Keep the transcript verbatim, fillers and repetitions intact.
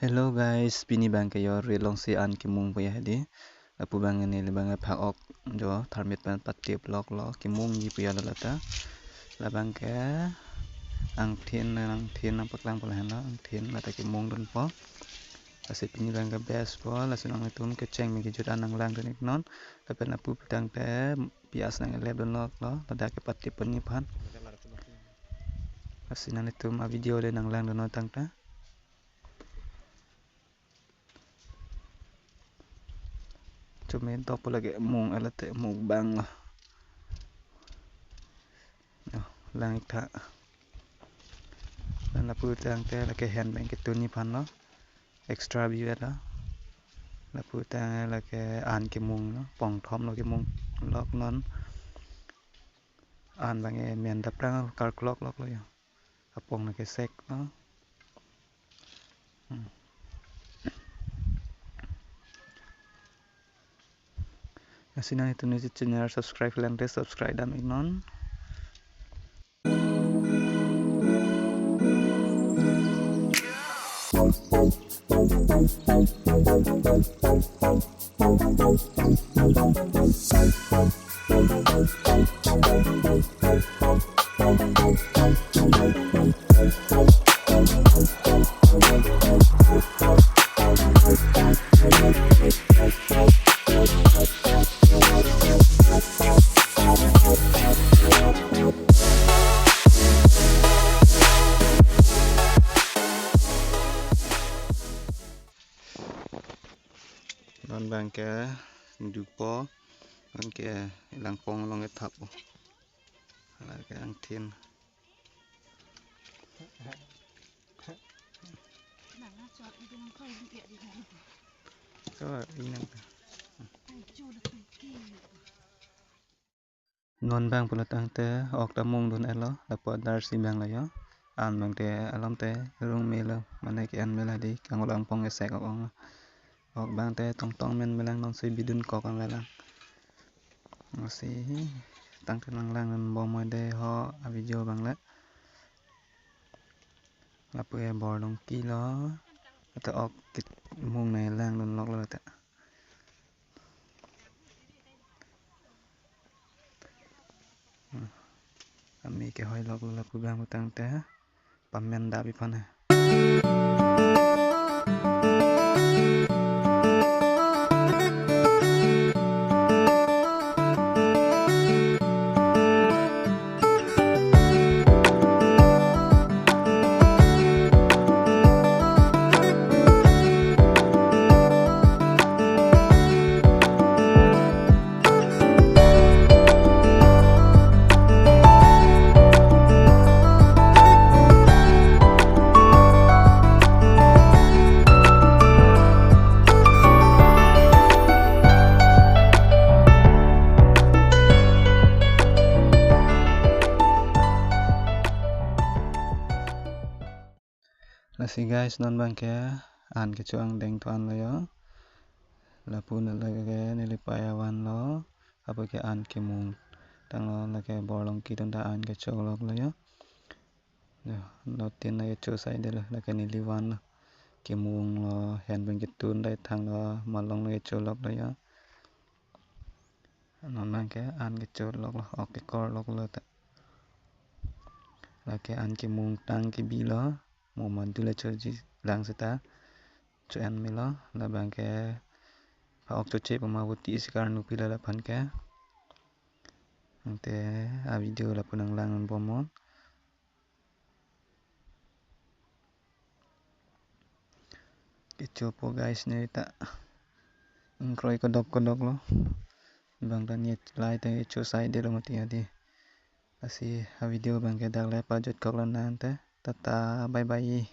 Hello guys, pini abangke yo ri alongsi an kemung pu ya hedi. Lapu abang neli abangke phak-ok jo tharmit pen patip loklo, kemungji pu ya lo lata. Labangke angthin, angthin nangpaklang pu lahenlo, angthin lata kemungdunpo. Lasi pini abangke bestpo, lasi nanglitum kecheng pen kejut an nanglangdun iknon. Lapen lapu pu tangte pias nanglepdun loklo, ladak kepatip pen nephan. Lasi nanglitum a video le nanglangdun non tangte. Chumi dok pu lake mung, alate mung abang lo. Yo, lang ik tha. Lapen lapu tangte lake hen pen ketun nephan lo. Extra view lo. Lapu tang lake an kemung lo. Pongthom lo kemung lok non. An abangke men daplang karklok loklo yo. Apong lake sek lo. Hmm. Lasi nanglitum neli channel subscribe lang te subscribe dam iknon. Non abangke dukpo, abangke langpong along ethap. Lake angthin. So, inang. Non abang pulo tangte ok ta mungdun-et lo, lapu adarsi abang lo yo. An abangte alom te rung melo, mane ke-en melo hedi, kango langpong esek ok ong. Ok abangte tongtong men melang, nonsi bidunkok an melang. Lasi tangte nanglangdun bom mo dei ho a video abang le. Lapu ke borlongki lo. Ata ok kemung nanglangdun loklo ta. Hmm. Ami kehoi loklo lapu abang pu tangte. Pamen dap iphan he. Lasi guys, non abangke an kecho angdeng thu an lo yo. Lapu na lake neli pei avan lo. Lapu ke an kemung tanglo, lake borlongki atum ta an kecho loklo yo. Yo, latin lake cho sai dei lo, lake neli van lo. Kemung lo, hen pen ketun dai thang lo, malong lake cho loklo yo. Non abangke an kecho loklo, ok kekor loklo ta. Lake an kemung tang kebi lo, mo madu le choji lang seta cho-en melo, labangke phak-ok choche pama voti isi karnu pilo laphan ke. Ante a video lapu nanglangdun bom mo. Kechopo guys, neli ta ingkroi kodok kodok lo. Abang ta neli lai ta cho sai dei lo mati adi. Lasi a video abangke dak le pajutkok lo nang te. Tata, bye bye.